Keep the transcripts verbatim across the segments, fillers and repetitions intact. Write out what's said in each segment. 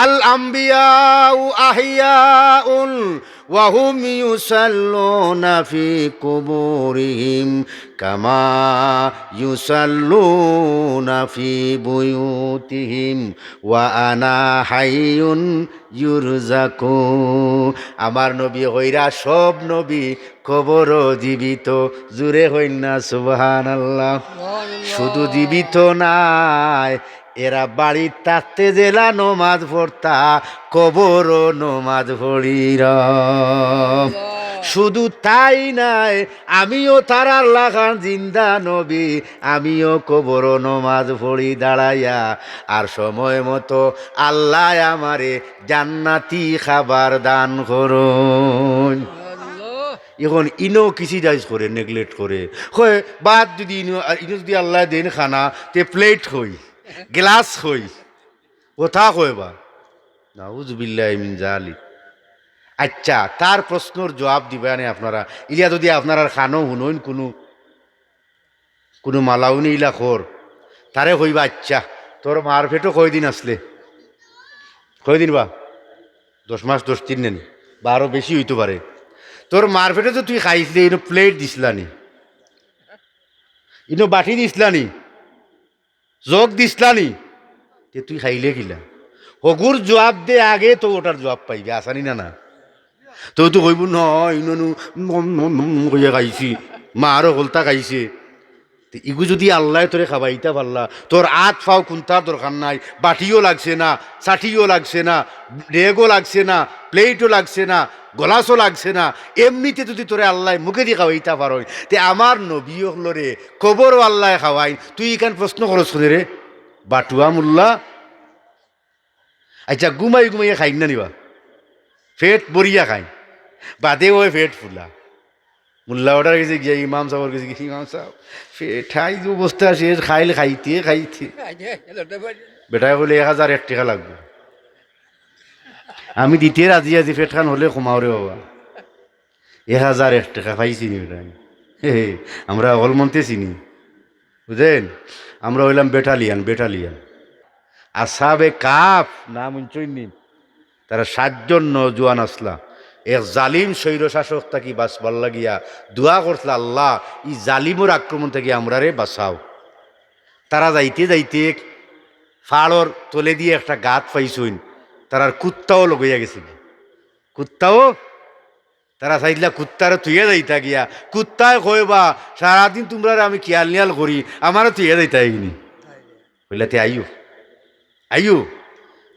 الأنبياء أحياء وهم يصلون في قبورهم كما يصلون في بيوتهم وأنا حي يرزق। আমার নবী কইরা সব নবী কবরো জীবিত। জুরে কইন না সুবহানাল্লাহ। শুধু জীবিত নায়, এরা বাড়িত থাকতে যেলা নমাজ পড়তা, কবরো নমাজ পড়িরা। শুধু তাই নায়, আমিও তারার লাখান জিন্দা নবী, আমিও কবরো নমাজ পড়ি দাঁড়াইয়া, আর সময় মতো আল্লায় আমারে জান্নাতি খাবার দান করইন। অখন ইনো criticize করে, neglect করে, কয় বাদ যদি ইনো, আর ইনো যদি আল্লায় দেইন খানা, তে plate কই, গ্লাস কই, কথা কয় বা। নাউজুবিল্লাহি মিন জালিক। আচ্ছা, তার প্রশ্নর জুয়াব দিবা নে আপনারা। ইলা যদি আপনারার কানো হুনইন কুনু, কুনু মালাউনি ইলা কর, তারে কইবা, "আচ্ছা, তোর মার পেটো কয়দিন আছলে?" কয়দিন বা? দশ মাস, দশ দিন নি? বা আরো বেশি অইতো পারে। তোর মার পেটো তো তুই খাইছলে, ইনো plate দিছলা নি? ইনো বাটি দিছলা নি? জগ দিছলা নি? তে তুই খাইলে কিলা? হগুর জুয়াব দে আগে, তো ওটার জুয়াব পাইবে, আছানি না না? তো তুই কইবো, "না, ইনো নু, নম, নম, নম, নম কইয়া খাইছি, মারও হকলতা খাইছে।" তে ইগু যদি আল্লায় তোরে খাবাইতা পারলা, তোর আত পাও কুন্তার দরকার নাই, বাটিও লাগছে না, ছাটিও লাগছে না, ডেগও লাগছে না, plateও লাগছে না, গলাসও লাগছে না, এমনিতে যদি তোরে আল্লায় মুখেদি খাওয়াইতা পারইন, তে আমার নবী অকলরে কবরও আল্লায় খাওয়াইন, তুই ইখান প্রশ্ন করস কেনে রে? বাটুয়া মুল্লা। আচ্ছা, ঘুমাই ঘুমাইয়া খাইন না নি বা? পেট ভরিয়া খাইন, বাদে অয় পেট ফুলা। মুল্লা অটার গেছে গিয়া, ইমাম সাবর গেছে গিয়া, "ইমাম সাব, পেট আইজ অবস্থা শেষ, খাইল খাইতে খাইতে।" বেটায় কইলে, "এক হাজার এক টেকা লাগবো।" আমি দিতে রাজি আছি, পেটখান হলে কমাও রে বাবা। এক হাজার এক টেকা পাইছি নি বেটায়? হে হে, আমরা হকল মন্তে চিনি, বুঝইন? আমরা অইলাম battalion, battalion। আসহাবে কাহাফ নাম হুনছইন নি? তারা সাতজন নওজোয়ান আছলা, এক জালিম স্বৈরশাসক থাকি বাঁচবার লাগিয়া দোয়া করছলা, "আল্লাহ, ই জালিমর আক্রমণ থাকি আমরারে বাঁচাও।" তারা যাইতে যাইতে এক পাহাড়র তলেদি একটা গাত পাইছইন, তারার কুত্তাও লগ অইয়া গেছে। কুত্তাও, তারা চাইছলা কুত্তারে থইয়া যাইতা গিয়া, কুত্তায় কয়, "বা, সারাদিন তুমরারে আমি খিয়াল নিয়াল করি, আমারে থইয়া যাইতায় নি?" কইলা, "তে আইও, আইও।"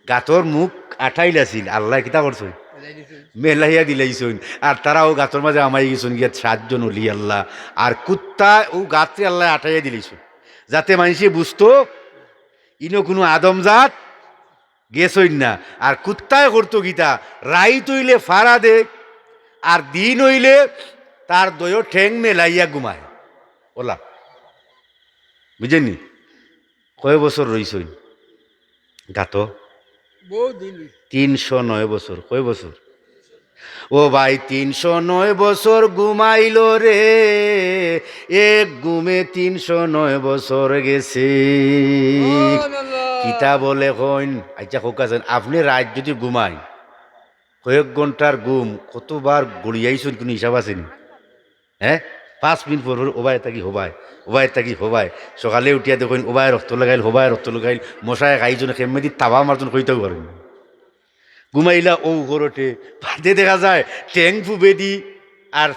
গাতর মুখ আটাইল আছিল, আল্লায় কিতা করছইন? মেলাইয়া দিলাইছইন। আর তারা অউ গাতর মাঝে হামাই গেছইন গিয়া সাতজন অলি আল্লাহ। আর কুত্তা অউ গাতরে আল্লায় আটাইয়া দিলাইছইন, যাতে মানষে বুঝতো ইনো কুনু আদমজাত গেছইন না। আর কুত্তায় করতো কিতা, রাইত অইলে ফাড়া দে, আর দিন অইলে তার দুইও ঠেং মেলাইয়া ঘুমায়। অলা, বুঝছইন নি? কয় বছর রইছইন গাতো? বহুত দিন। তিনশো নয় বছর। কয় বছর? ও ভাই, তিনশো নয় বছর ঘুমাইলো রে, এক ঘুমে তিনশো নয় বছর গেছে। সুবহানাল্লাহ। কিতা বলে কইন? আচ্ছা, কউক্কা চাইন, আপনে রাইত যুদি ঘুমাইন, কয়েক ঘন্টার ঘুম, কতবার গড়িয়াইছইন, কুনু হিসাব আছে নি? হে, পাঁচ মিনিট পর পর ওবায় থাকি হবায়, ওবায় থাকি হবায়। সকালে উঠিয়া দেখইন, ওবায় রক্ত লাগাইল, হবায় রক্ত লাগাইল, মশায় খাইছইন, কেম্মেদি তাবা মারছইন, কইতাউ পারইন না। ঘুমাইলা অউ করটে, বাদে দেখা যায় ঠেং ফুবেদি আর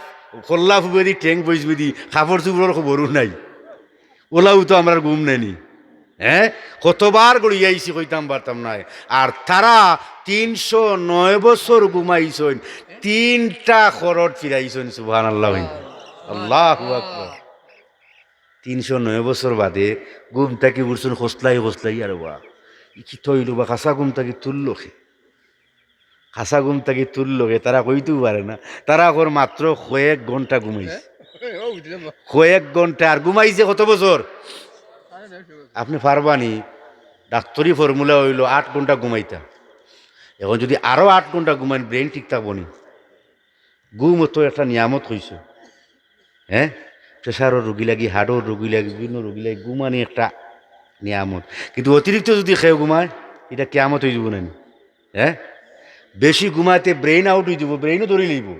কল্লা ফুবেদি, ঠেং বইছবেদি, কাপড় চুপড়র খবরও নাই। অলাউ তো আমরার ঘুম নায় নি। হে, কতবার গড়িয়াইছি কইতাম পারতাম নায়। আর তারা তিনশো নয় বছর ঘুমাইছইন, তিনটা করট ফিরাইছইন। সুবহানাল্লাহ। আল্লাহু আকবার। তিনশো নয় বছর বাদে ঘুম থাকি উঠছইন, খসলাই খসলাই, আরে বা, ই কিতা অইলো বা, খাসা ঘুম থাকি তুললো কে? খাসা ঘুম থাকি তুললো কে? তারা কইতেউ পারে না। তারা কর মাত্র কয়েক ঘন্টা ঘুমাইছে। কয়েক ঘন্টা। আর ঘুমাইছে কত বছর? আপনে পারবা নি? ডাক্তরি formula অইলো আট ঘন্টা ঘুমাইতা। অখন যুদি আরো আট ঘন্টা ঘুমাইন, brain ঠিক থাকবো নি? ঘুম অত একটা নিয়ামত কইছো। হে, প্রেশারর রুগী লাগি, হার্টর রুগী লাগি, বিভিন্ন রুগী লাগি ঘুমানি একটা নিয়ামত। কিন্তু অতিরিক্ত যুদি কেউ ঘুমায়, ইটা কিয়ামত অইযিবো না নি? হ্যাঁ, বেশি ঘুমাইতে ব্রেইন আউট অই যাইবো, ব্রেইনও ধরি লইবো।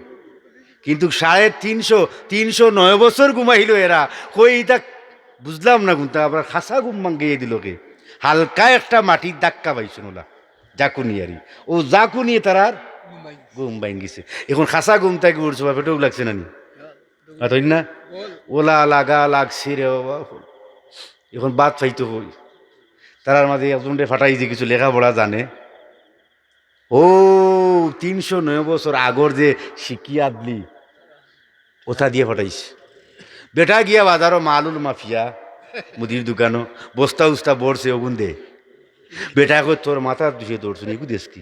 কিন্তু সাড়ে তিনশো, তিনশো নয় বছর ঘুমাইলো এরা। কই ইতা বুঝলাম না কুনটা, আবার খাসা ঘুম ভাঙ্গাইয়া দিলো কে? হালকা একটা মাটির ধাক্কা পাইছইন ওলা, জাকুনিয়ারি। ও জাকুনিয়ে তারার ঘুম ভাঙ্গিছে। এখন খাসা ঘুম থাকি উঠছো, বা পেটেও লাগছে না নি? আর অই না? ওলা লাগা লাগছে রে বাবা। এখন ভাত পাইতো কই? তারার মাঝে একজনরে পাঠাইছি, কিছু লেখাপড়া জানে। ও, তিনশো নয় বছর আগর যে শিকি আদলি, ওটা দিয়া পাঠাইছি। বেটা গিয়া বাজারো মালুল মাফিয়া, মুদির দোকানো, বস্তা উস্তা ভরছে, ওগুন দে। বেটা কয়, "তোর মাথার দুষে ধরছইন, ইগু দেস কি?"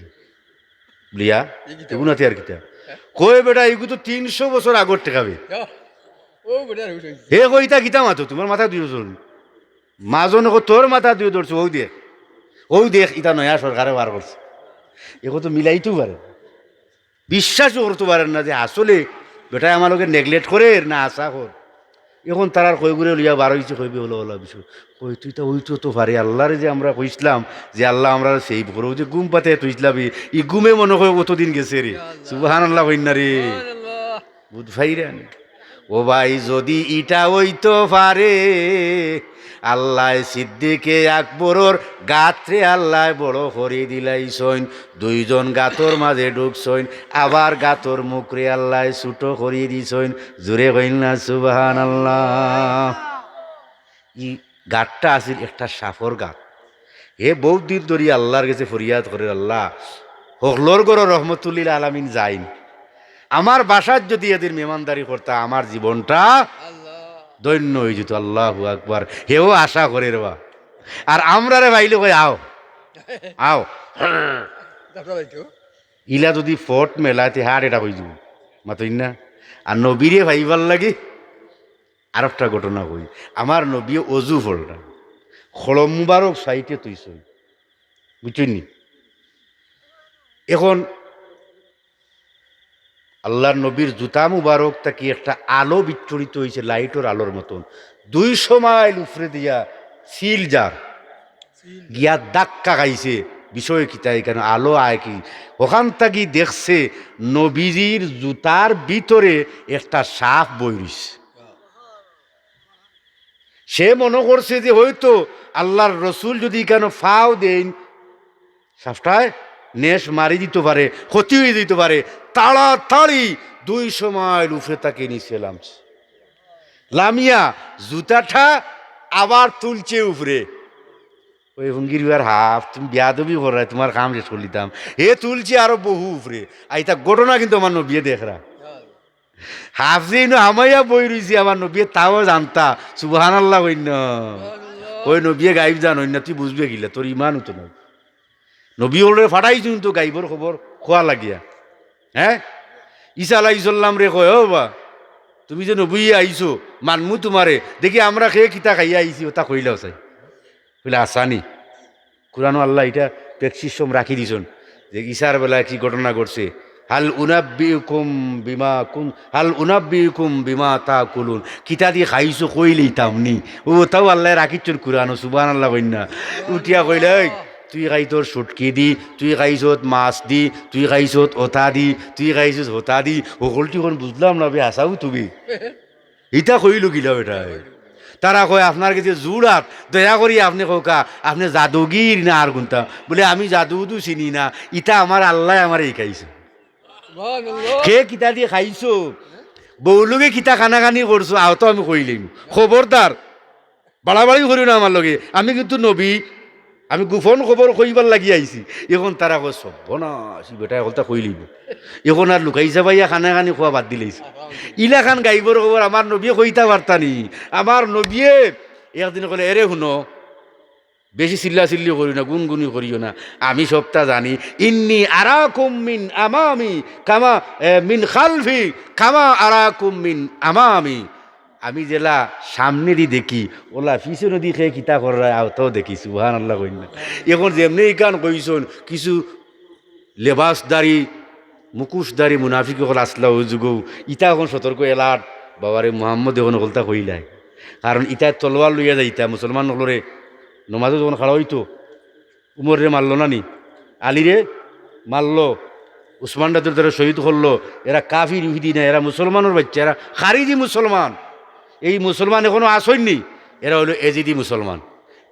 বুলিয়া, ইগু তো "ইগু নাতে আর কিতা?" কয়, "বেটা, ইগু তো তিনশো বছর আগর টেকা বে।" ও বেটা, উঠে। হে কয়, "ইতা কিতা মাতো, তুমার মাথার দুষে ধরছইন?" মাজনে কয়, "তোর মাথার দুষে ধরছে, অউ দেখ, অউ দেখ, ইতা নয়া সরকারে বার করছে।" এখন তো মিলাইতেও পারে না। বিশ্বাসও করতে পারেন না যে আসলে বেটায় আমার লগে নেগলেক্ট করের না আশা কর। এখন তারার কয়গুরে লইয়া বার অইছে, কইবে হলো হলো বিষয়। কই, "তুই তো অইতো তো পারে, আল্লাহরে যে আমরা কইছলাম যে আল্লাহ আমরারে সেভ করো, যে ঘুম পাতে তুইছলাম, ই ঘুমে মনে হয় অতদিন গেছে রে।" ইয়া আল্লাহ। সুবহানাল্লাহ কইন না রে। সুবহানাল্লাহ। বুঝ পাইরা নি? ও ভাই, যদি ইটা অইতো পারে, আল্লায় সিদ্দিকে আকবরর গাতরে আল্লায় বড় করি দিলাইছইন, দুইজন গাতর মাঝে ঢুকছইন, আবার গাতর মুখরে আল্লায় ছোট করি দিছইন। জোরে কইন না সুবহানাল্লাহ। ই গাতটা আছিল একটা সাফর গাত। হে বউত দিন ধরি আল্লাহর গেছে ফরিয়াদ করের, "আল্লাহ, হকলর ঘরো রহমতুল্লিল আলামিন যাইন, আমার বাসাত যদি এদিন মেহমানদারি করতা, আমার জীবনটা আল্লাহ। ধন্য অই যেত।" আল্লাহু আকবার। হেও আশা করের বা। আর আমরারে পাইলে কয়, "আও, আও।" ইলা যদি ফট মেলায়, তে হার্ট অ্যাটাক অই যাইবো। মাতইন না? আর নবীরে পাইবার লাগি আরোকটা ঘটনা কই। আমার নবীয়ে অজু কররা, খড়ম মুবারক সাইডে থইছইন, বুঝছইন নি? এখন আল্লাহর নবীর জুতা মুবারক থাকি একটা আলো বিচ্ছুরিত অইছে, লাইটর আলোর মতন। দুইশো মাইল উপরে দিয়া চিল যার, গিয়া ধাক্কা খাইছে। বিষয় কিতা, ইখানো আলো আয় কি? ওখান থাকি দেখছে নবীজির জুতার ভিতরে একটা সাপ বই রইছে। সে মনো করছে যে হয়তো আল্লাহর রসুল যদি ইখানো ফাও দেইন, সাপটায় নেশ মারি দিতো পারে, ক্ষতি অই যাইতো পারে। তাড়াতাড়ি দুইশো মাইল উপরে থাকি নিচে লামছে। লামিয়া জুতাটা আবার তুলছে উপরে। ওই হুঙ্গির বিয়ার হাফ, তুমি বেয়াদবি কররায়, তুমার কাম শেষ করিলিতাম। হে তুলছে আরো বহু উপরে। আর ইতা ঘটনা কিন্তু আমার নবীয়ে দেখরা। হাফ যে ইনো হামাইয়া বই রইছে, আমার নবীয়ে তাও জানতা। সুবহানাল্লাহ কইন না। ওই নবীয়ে গাইব জানইন না, তুই বুঝবে কিলা? তোর ইমান তো নাই। নবী অকলরে পাঠাইছইন তো গাইবর খবর কওয়া লাগিয়া। হ্যাঁ, ঈসা আলাইহিস সালামরে কয়, "ও বা, তুমি যে নবী আইছো, মানমু তুমারে, দেখি আমরা কে কিতা খাইয়া আইছি, ওটা কইলাও চাই।" কইলা, "আসানি।" কুরআনো আল্লায় ইটা প্রেসক্রিপশন রাখি দিছইন যে ঈসার বেলায় কি ঘটনা ঘটছে। "হাল উনাব্বিউকুম বিমা কুন-, হাল উনাব্বিউকুম বিমা তাকুলুন।" কিতা দি খাইছো কইলিতাম নি। ও তাও আল্লায় রাখিছইন কুরআনো, সুবহানাল্লাহ কইন না। উঠিয়া কইলা, "এই, তুই খাইছস শুটকি দি, তুই খাইছত মাছ দি, তুই খাইছত ওতা দি, তুই খাইছত হোতা দি, হকলটি কোন বুঝলাম না বে, হাছাউ তুমি।" ইতা কইলো কিলা বেটায়? তারা কয়, "আপনার গেছে জুড়াত, দয়া করি আপনে কউক্কা, আপনে জাদুগির না আর কুনতা?" বুলে, "আমি জাদু উদু চিনি না, ইতা আমার আল্লায় আমারে হিকাইছে।" কে কিতা দি খাইছো, বউর লগে কিতা কানাকানি করছো, আও তো আমি কইলিমু। খবরদার, বাড়াবাড়ি করিও না আমার লগে, আমি কিন্তু নবী, আমি গোপন খবর কইবার লাগি আইছি। এখন তারা কয়, "সর্বনাশ, ই বেটায় হকলতা কইলিবো।" এখন আর লুকাই চাবাইয়া কানাকানি কওয়া বাদ দিলাইছে। ইলাখান গাইবর খবর আমার নবীয়ে কইতা পারতা নি? আমার নবীয়ে একদিন কইলা, "এরে হুনো, বেশি চিল্লাচিল্লি করিও না, গুনগুনি করিও না, আমি সবটা জানি। ইন্নি আরাকুম মিন আমামি কামা, এ, মিন খালফি কামা আরাকুম মিন আমামি।" আমি যেলা সামনেদি দেখি, ওলা পিছনেদি কে কিতা কররায়, আও তো দেখি, সুবহানাল্লাহ কইন না। এখন যেমনে ইখান কইছইন, কিছু লেবাসধারী, মুখোশধারী মুনাফিক অকল আছলা অউ যুগো, ইতা এখন সতর্ক, alert। বাবারে, মুহাম্মদে এখন হকলতা কইলায়। কারণ ইতায় তলোয়ার লইয়া যাইতা, মুসলমান অকলরে নমাজো যখন খাড়া অইতো, উমররে মারলো না নি, আলীরে মারলো, উসমান রাদিয়াল্লাহু তাআলা শহীদ করলো, এরা কাফির ইহুদি না, এরা মুসলমানর বাইচ্চা, এরা খারিজি মুসলমান। এই মুসলমান এখনো আছইন নি, এরা অইলো এজিদি মুসলমান।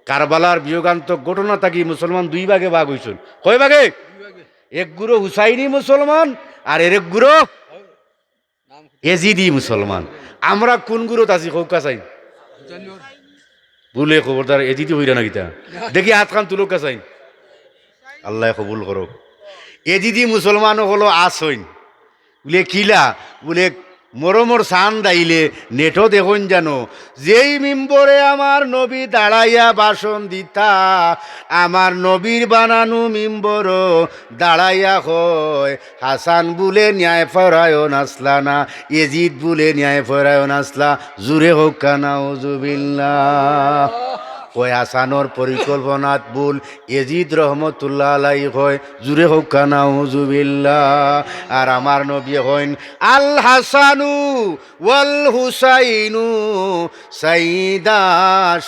কারবালার বিয়োগান্তক ঘটনা থাকি মুসলমান দুই ভাগে ভাগ অইছইন। কয় ভাগে? এক গুরু হুসাইনি মুসলমান, আর এর এক গুরু এজিদি মুসলমান। আমরা কুন গুরুত আছি কউক্কা চাইন? বুলে খবরদার এজিদি কইরা না কিতা? দেখি আতখান তুলউক্কা চাইন। আল্লায় কবুল করউক। এজিদি মুসলমান অকল আছইন। বুলে কিলা? বুলে মরমর চান্দ আইলে নেটো দেখইন জানো, যেই মিম্বরে আমার নবী দাঁড়াইয়া ভাষণ দিতা, আমার নবীর বানানো মিম্বরো দাঁড়াইয়া কয়, হাসান বুলে ন্যায় পরায়ণ আছলা না, এজিদ বুলে ন্যায় পরায়ণ আছলা, জুরে কউক্কা নাউজুবিল্লাহ। কয় হাসানর পরিকল্পনাত ভুল, এজিদ রহমতুল্লাহ আলাই কয়, জুরে কউক্কা নাউজুবিল্লাহ। আর আমার নবী কইন, আল হাসানু ওয়াল হুসাইনু সাইদা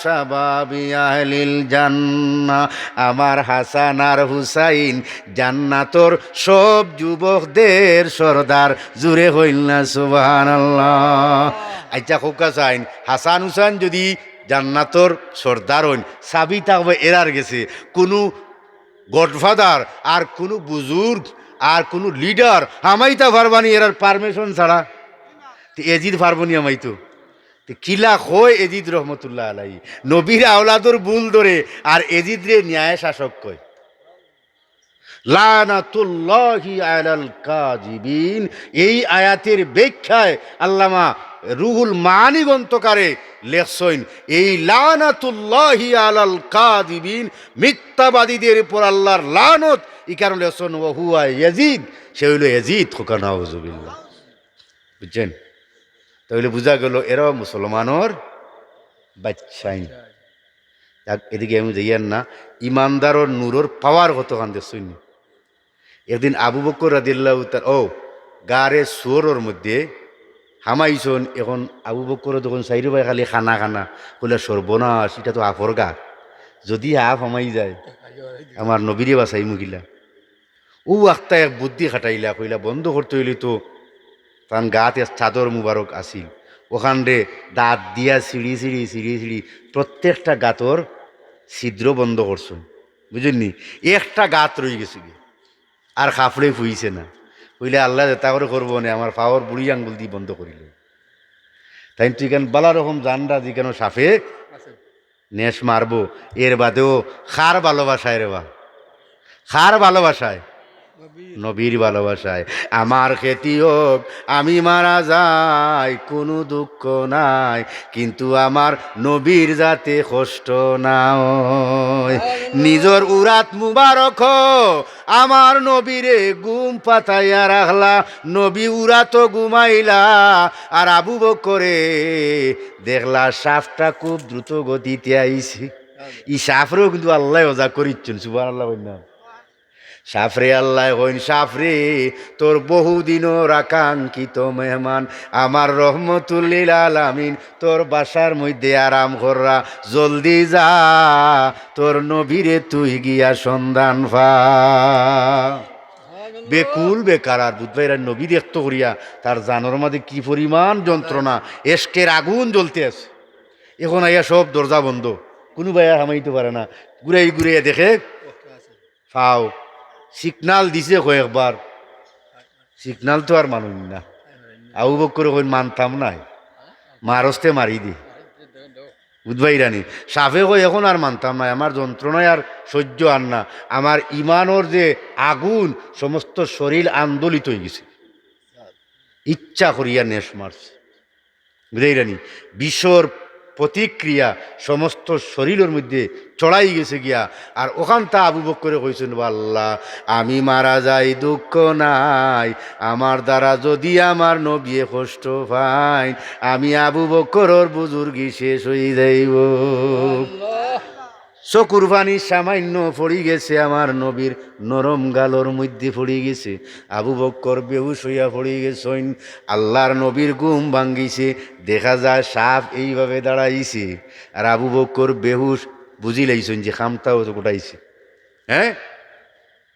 শাবাবি আহলিল জান্নাহ। আমার হাসান আর হুসাইন জান্নাতর সব যুবকদের সর্দার। জুরে কইন না সুবহানাল্লাহ। আইচ্ছা, কউক্কা চাইন, হাসান হুসাইন যুদি জান্নাতর সর্দার অইন, চাবি থাকবো এরার গেছে। কুনু গডফাদার আর কুনু বুজুর্গ আর কুনু লিডার হামাইতা পারবা নি এরার পারমিশন ছাড়া? তে এজিদ পারবো নি হামাইতো? তে কিলা কয় এজিদ রহমতুল্লাহ আলাই? নবীর আওলাদর ভুল ধরে আর এজিদরে ন্যায় শাসক কয়। লানাতুল্লাহি আলাল কাযিবিন। এই আয়াতের ব্যাখ্যায় আল্লামা রুহুল মাআনি গ্রন্থকারে লেখছইন, এই লানাতুল্লাহি আলাল কাযিবিন, মিথ্যাবাদীদের উপর আল্লাহর লানত, ই কারণে লেখছইন, ওয়া হুয়া ইয়াজিদ, সে অইলো এজিদ, কউক্কা নাউজুবিল্লাহ। বুঝছইন? তাইলে বুঝা গেল এরাও মুসলমানর বাইচ্চাইন। যাক, এদিকে আমি যাইয়ার না, ইমানদারর নূরর পাওয়ার কতখান দেখছইন নি? একদিন আবু বকর রাদিয়াল্লাহু তাআলা, ও, গারে সুয়রর মধ্যে হামাইছইন। এখন আবু বকর তখন চাইরো ভাই খালি কানা কানা, কইলা, সর্বনাশ, ইটা তো হাফর গাত, যুদি হাফ হামাই যায়, আমার নবীরে বাঁচাইমু কিলা? অউ আখতা এক বুদ্ধি খাটাইলা, কইলা, বন্ধ করতে অইলে তো তান গাত এক চাদর মুবারক আছিল, অখানরে দাঁত দিয়া ছিড়ি ছিড়ি, ছিড়ি ছিড়ি প্রত্যেকটা গাতর ছিদ্র বন্ধ করছইন, বুঝছইন নি? একটা গাত রইগেছে গি, আর কাপড়ে ফুইছে না। কইলা, আল্লায় যেতা করে করবো নে, আমার পাওর বুড়ি আঙ্গুল দি বন্ধ করিল। তাইন তো ইখান বালা রকম জানরা যে কেন সাপে নেশ মারবো। এর বাদেও কার ভালোবাসায় রে বা? কার ভালোবাসায়? নবীর ভালোবাসায়। আমার ক্ষতি হোক, আমি মারা যাই, কুনু দুঃখ নাই, কিন্তু আমার নবীর যাতে কষ্ট না অয়। নিজর উরাত মুবারক, আমার নবীরে ঘুম পাতাইয়া রাখলা, নবী উরাতো ঘুমাইলা, আর আবু বকরে দেখলা সাপটা খুব দ্রুত গতিতে আইছে। ই সাপরেও কিন্তু আল্লায় অজা করিচ্ছইন, সুবহানাল্লাহ কইন না। সাপরে আল্লায় কইন, সাপরে, তোর বহুদিনর আকাঙ্ক্ষিত মেহমান আমার রহমতুল্লিল আলামিন তোর বাসার মধ্যে আরাম কররা, জলদি যা, তোর নবীরে তুই গিয়া সন্ধান পা। বেকুল বেকার আর বুঝবাইরা নবী দেখতো করিয়া তার জানর মাঝে কি পরিমাণ যন্ত্রণা, এশকের আগুন জ্বলতে আছে। এখন আইয়া সব দরজা বন্ধ, কুনু ভাইয়া হামাইতে পারে না, ঘুরাই ঘুরাইয়া দেখে পাও, সিগনাল দিছে কয়েকবার, সিগনাল তো আর মানুষ না। আবু বকরে কইন, মানতাম নায়, মারস্তে মারি দি। বুঝবাইরা নি? সাপে কয়, এখন আর মানতাম নায়, আমার যন্ত্রণায় আর সহ্য আর না, আমার ইমানর যে আগুন, সমস্ত শরীর আন্দোলিত অইগেছে, ইচ্ছা করিয়া নেশ মারছে। বুঝাইরানি? বিষর প্রতিক্রিয়া সমস্ত শরীরর মধ্যে চড়াই গেছে গিয়া। আর অখানতা আবু বকরে কইছইন, "বা আল্লাহ, আমি মারা যাই, দুঃখ নাই, আমার দ্বারা যদি আমার নবিয়ে কষ্ট পাইন, আমি আবু বকরর বুজুর্গি শেষ অই যাইবো।" চকুর পানি সামান্য পড়ি গেছে, আমার নবীর নরম গালর মধ্যে পড়ি গেছে। আবু বকর বেহুশ অইয়া পড়ি গেছইন। আল্লার নবীর ঘুম ভাঙ্গিছে। দেখা যায় সাপ এইভাবে দাঁড়াইছে, আর আবু বকর বেহুশ। বুঝিলাইছইন যে কামটা অতো ঘটাইছে। হ্যাঁ,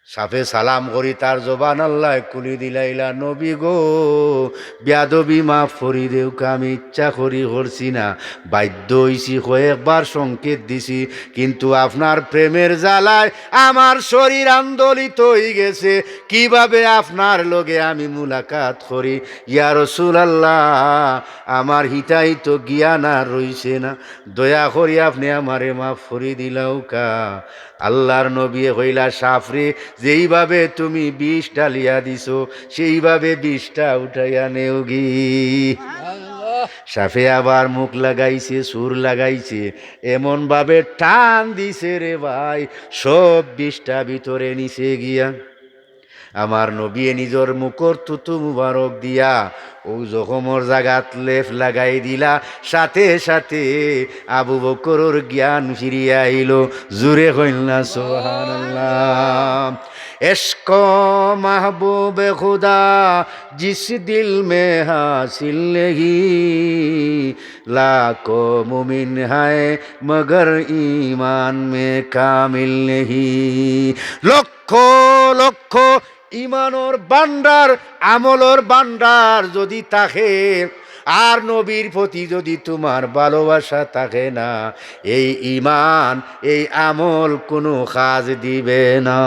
সাফে সালাম করি তার জবান আল্লায় খুলি দিলাইলা, "নবী গো, বেয়াদবি মাফ করি দেউক্কা, আমি ইচ্ছা করি করছি না, বাধ্য অইছি, কয়েকবার সংকেত দিছি, কিন্তু আপনার প্রেমের জ্বালায় আমার শরীর আন্দোলিত অইগেছে, কিভাবে আপনার লগে আমি মুলাকাত করি? ইয়া রাসুলাল্লাহ, আমার হিতাই তো জ্ঞান আর রইছে না, দয়া করি আপনে আমারে মাফ করি দিলাউক্কা।" আল্লার নবীয়ে কইলা, "সাফরে, যেইভাবে তুমি বিষ ঢালিয়া দিছো, সেইভাবে বিষটা উঠাইয়া নেওগি।" সাফে আবার মুখ লাগাইছে, সুর লাগাইছে, এমনভাবে টান দিছে রে ভাই, সব বিষটা ভিতরে নিছে গিয়া। আমার নবীয়ে নিজর মুখর থুথু মুবারক দিয়া অউ জখমর জাগাত লেপ লাগাই দিলা, সাথে সাথে আবু বকরর জ্ঞান ফিরিয়া আইলো। জুরে কইন না সুবহানাল্লাহ। عشق محبوب خدا جس دل میں حاصل نہیں، لاکھوں مومن ہے مگر ایمان میں کامل نہیں۔ লক্ষ লক্ষ ইমানর ভান্ডার, আমলর ভান্ডার যদি থাকে, আর নবীর প্রতি যদি তোমার ভালোবাসা থাকে না, এই ইমান, এই আমল কোনো কাজ দিবে না।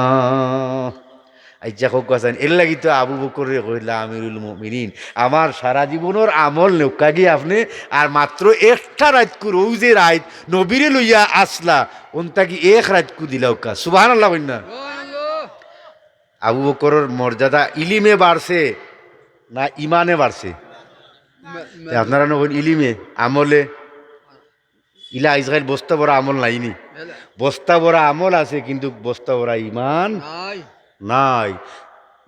আইচ্ছা, খুব কথা, এর লাগি তো আবু বকররে কইলা আমিরুল মুমিনিন, আমার সারা জীবনর আমল নেউক্কা গি আপনে, আর মাত্র একটা রাইতকুর, অউ যে রাইত নবীরে লইয়া আছলা, অন থাকি এক রাইতকু দিলাউক্কা। সুবহানাল্লাহ কইন না। আবু বকরর মর্যাদা ইলিমে বাড়ছে না ইমানে বাড়ছে? তে আপনারা নকইন ইলিমে, আমলে। ইলা আইজকাইল বস্তা ভরা আমল নাইনি? বস্তা ভরা আমল আছে, কিন্তু বস্তা ভরা ইমান নাই।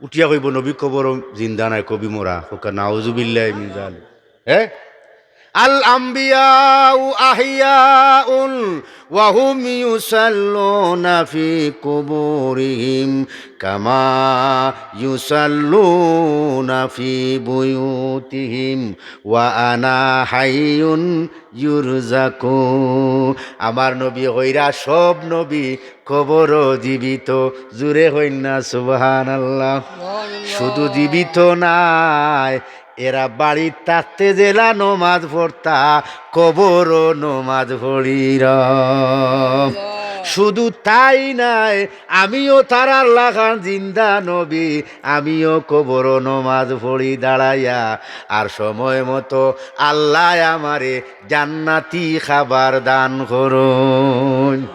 উঠিয়া কইবো, "নবী কবরো জিন্দা নায়, কবি মরা।" কউক্কা, "নাউজুবিল্লাহি মিন জালিক।" হে? الأنبياء أحياء وهم يصلون في قبورهم كما يصلون في بيوتهم وأنا حي يرزق। আমার নবী কইরা সব নবী কবরো জীবিত, জুরে কইন না সুবহানাল্লাহ। শুধু জীবিত নায়, এরা বাড়িত থাকতে যেলা নমাজ পড়তা, কবরো নমাজ পড়িরা। শুধু তাই নায়, আমিও তারার লাখান জিন্দা নবী, আমিও কবরো নমাজ পড়ি দাঁড়াইয়া, আর সময় মতো আল্লায় আমারে জান্নাতি খাবার দান করইন।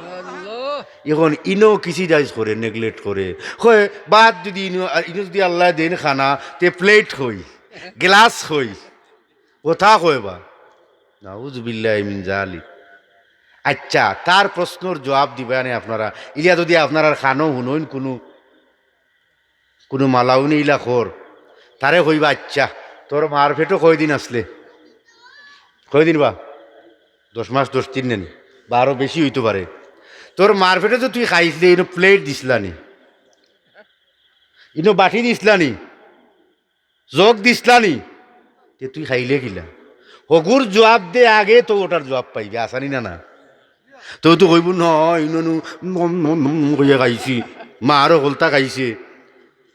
এখন ইনো কিছু জাইজ করে, neglect করে, কয়, "বাদ যদি ইনো, ইনো যদি আল্লায় দেইন খানা, তে plate কই, গ্লাস কই, কথা কয় বা?" নাউজুবিল্লাহি মিন জালিক। আইচ্ছা, তার প্রশ্নর জুয়াব দিবা নে আপনারা। ইলা যদি আপনারার কানো হুনইন কুনু, কুনু মালাউনে ইলা কর, তারে কইবা, "আইচ্ছা, তোর মার পেটো কয়দিন আছলে?" কয়দিন বা? দশ মাস, দশ দিন নি? বা আরো বেশি অইতো পারে। "তোর মার পেটো তো তুই খাইছলে, ইনো plate দিছলা নি? ইনো বাটি দিছলা নি? জগ দিছলা নি? তে তুই খাইলে কিলা?" হগুর জুয়াব দে আগে, তো ওটার জুয়াব পাইবে, আছানি না না? তো তো কইবো, "না, ইনো নু নম নম নম কইয়া খাইছি, মারও হলতা খাইছে।"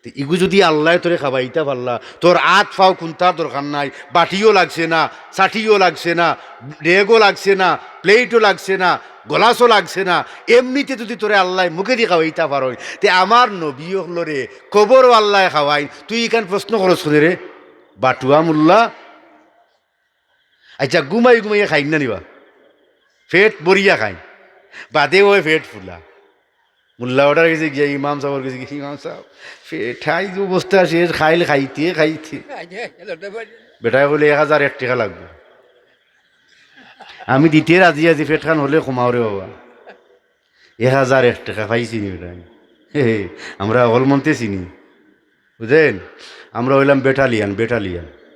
তে ইগু যদি আল্লায় তোরে খাবাইতা পারলা, তোর আত পাও কুন্তার দরকার নাই, বাটিও লাগছে না, ছাটিও লাগছে না, ডেগও লাগছে না, plateও লাগছে না, গলাসও লাগছে না, এমনিতে যদি তোরে আল্লায় মুখেদি খাওয়াইতা পারইন, তে আমার নবী অকলরে কবরও আল্লায় খাওয়াইন, তুই ইখান প্রশ্ন করস কেনে রে? বাটুয়া মুল্লা। আইচ্ছা, ঘুমাই ঘুমাইয়া খাইন না নি বা? পেট ভরিয়া খাইন, বাদে অয় পেট ফুলা। মুল্লা অটার গেছে গিয়া, ইমাম সাবর গেছে গিয়া, "ইমাম সাব, পেট আইজ অবস্থা শেষ, খাইল খাইতে খাইতে।" বেটায় কইলে, "এক হাজার এক টেকা লাগবো।" "আমি দিতে রাজি আছি, পেটখান হলে কমাও রে বাবা।" এক হাজার এক টেকা পাইছি নি বেটায়? হে হে, আমরা হকল মন্তে চিনি, বুঝইন? আমরা অইলাম battalion, battalion।